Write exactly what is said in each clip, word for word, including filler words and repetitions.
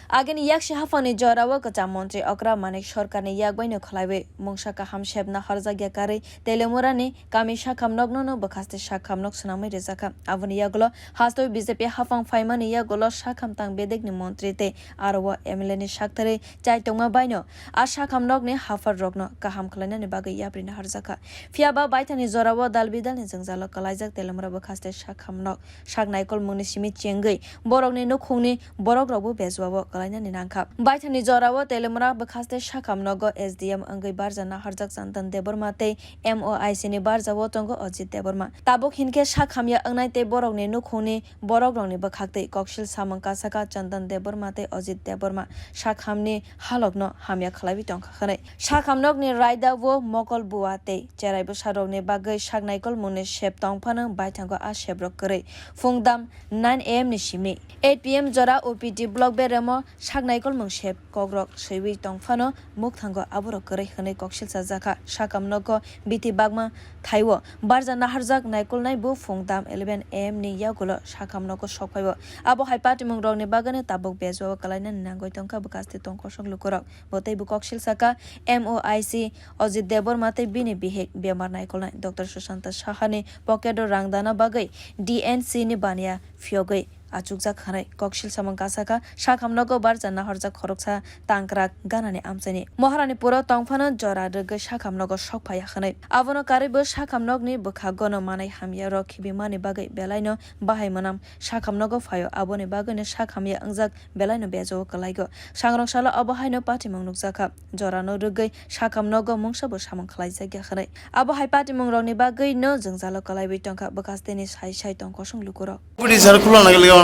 Agini yaksi haphangni jorao kwcham montri okra Manik Sarkarni yakbaino khwlaiwi mungsa kaham sepna horjakya karwi Telemurani kami sakham nokno bwkhaste sakham nok swnamwi rwjakha. Aboni yagulo hasteo B J P haphang phaimani yagulo sakham tang bedekni montri tei aro o M L A ni saktharwi chai tongma baino a sakham nokni haphar rokno kaham khlainani bagwi yapri naharjakha. Phiya ba baithangni jorao dal bidalni jwngjalo kwlaijak Telemura bwkhaste sakham nok sak naikolmungni simi chengwi borokni nukhungni borokrokbo bejwao kwlainani nangkha. Baithangni jorao Telemura bwkhaste sakham nogo S D M wngwi barja naharjak Chandan Debbarma tei M O I C ni barjao tongo Ajit Debbarma. Tabuk hinkhe sakhamya wngnai tei borokni nukhungni borokrokni bwkhaktwi koksil samung kasaka Chandan Debbarma tei Ajit Debbarma sakhamni halokno hamya khlaiwi tongkha hwnwi. Sakhamnokni raida o mokol bua tei cherai bwsarokni bagwi sak naikolmungni sep tongphano baithango a seprok kwrwi phungdam nine A M ni simi eight P M jora O P D block beremo sak naikolmung sep kokrok swiwi tongphano mukthango aborok kwrwi hwnwi koksil chajakha. Sakhamnogo bithi bagma thaiwo barja naharjak naikolnai bo phungdam eleven A M ni yagulo sakhamnogo sokphaibo. Abo hai patimungrokni bagwino tabuk bejwao kwlainani nangwi tongkha bwkhaste tongkosong lukurok. Bo teibo koksil saka M O I C Ajit Debbarma tei bini bihik bemar naikolnai Doctor Sushanta Sahani pocket o rang dana bagwi D N C ni baniya phiyogwi achukjak hwnwi koksil samung kasaka. Sakhamnogo barja naharjak khoroksa tangkrak ganani amchaini Maharani puro tongphano jora rwgwi sakhamnogo sokphaiya hwnwi. Abono karwibo sakhamnokni bwkhagono manai hamya rok khibimani bagwi belaino bahai mwnam sakhamnogo phaio. Aboni bagwino sakhamya wngjak belaino bejao kwlaigo. Sangrong salo abo haino patimung nukjakha. Jorano rwgwi sakhamnogo mungsabo samung khlaijakya hwnwi. Abo hai patimungrokni bagwino jwngjalo kwlaiwi tongkha bwkhasteni sai sai tong kosong lukurok. Budi sar khulana gele.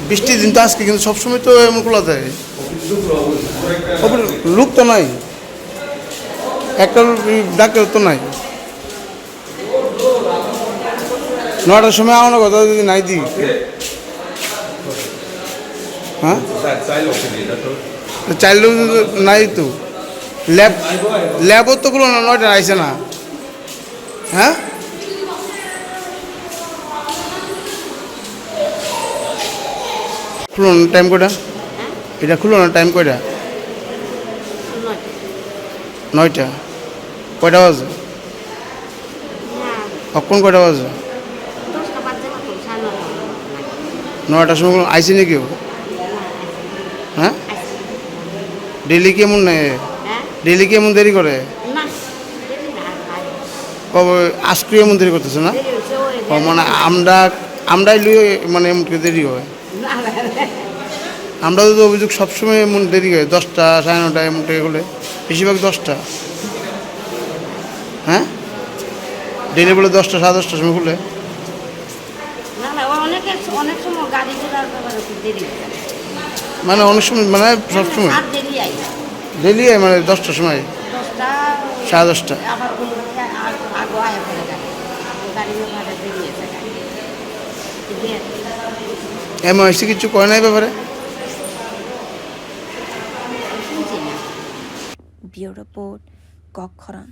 বৃষ্টির দিন তো আজকে কিন্তু সবসময় তো এমন খোলা যায়। লোক তো নাই, একটা ডাক্তার তো নাই। নটার সময় আমার কথা যদি নাই দি, হ্যাঁ? তো চাইলেও নাই তো। ল্যাব, ল্যাবও তো কোনো নয়টা আইছে না। হ্যাঁ? খুলুন, টাইম কয়টা? এটা খুলুন, টাইম কয়টা? নয়টা। কয়টা বাজে? অখন কয়টা বাজে? নয়টার সময় কোনো আইসি নাকি ও? হ্যাঁ? ডেলি কি এমন নেই? ডেলি কি এমন দেরি করে? ও, আজকে এমন দেরি করতেছে না? ও, মানে আমরা, আমরাই লুই, মানে এমন করে দেরি হয়। আমরা তো অভিযোগ সবসময় এমন দেরি হয়, দশটা, সাড়ে নটা এমন করে খুলে, বেশিরভাগ দশটা। হ্যাঁ, ডেলি বলে দশটা, সাড়ে দশটার সময় খুলে। না, না, অনেকে, অনেক সময় গাড়ি ঘোড়ার ব্যাপারে খুব দেরি হয়। মানে অনেক সময়, মানে সবসময় আর দেরি হয়। ডেলি হয়, মানে দশটার সময়। দশটা। সাড়ে দশটা। আবার কোনো আগ-, আগে আয়া পড়ে গাড়ি। গাড়ি ঘোড়া দেরি হয়েছে। এমআইসি কিছু করে নাই ব্যাপারে? Bureau Report, Kokkhorang.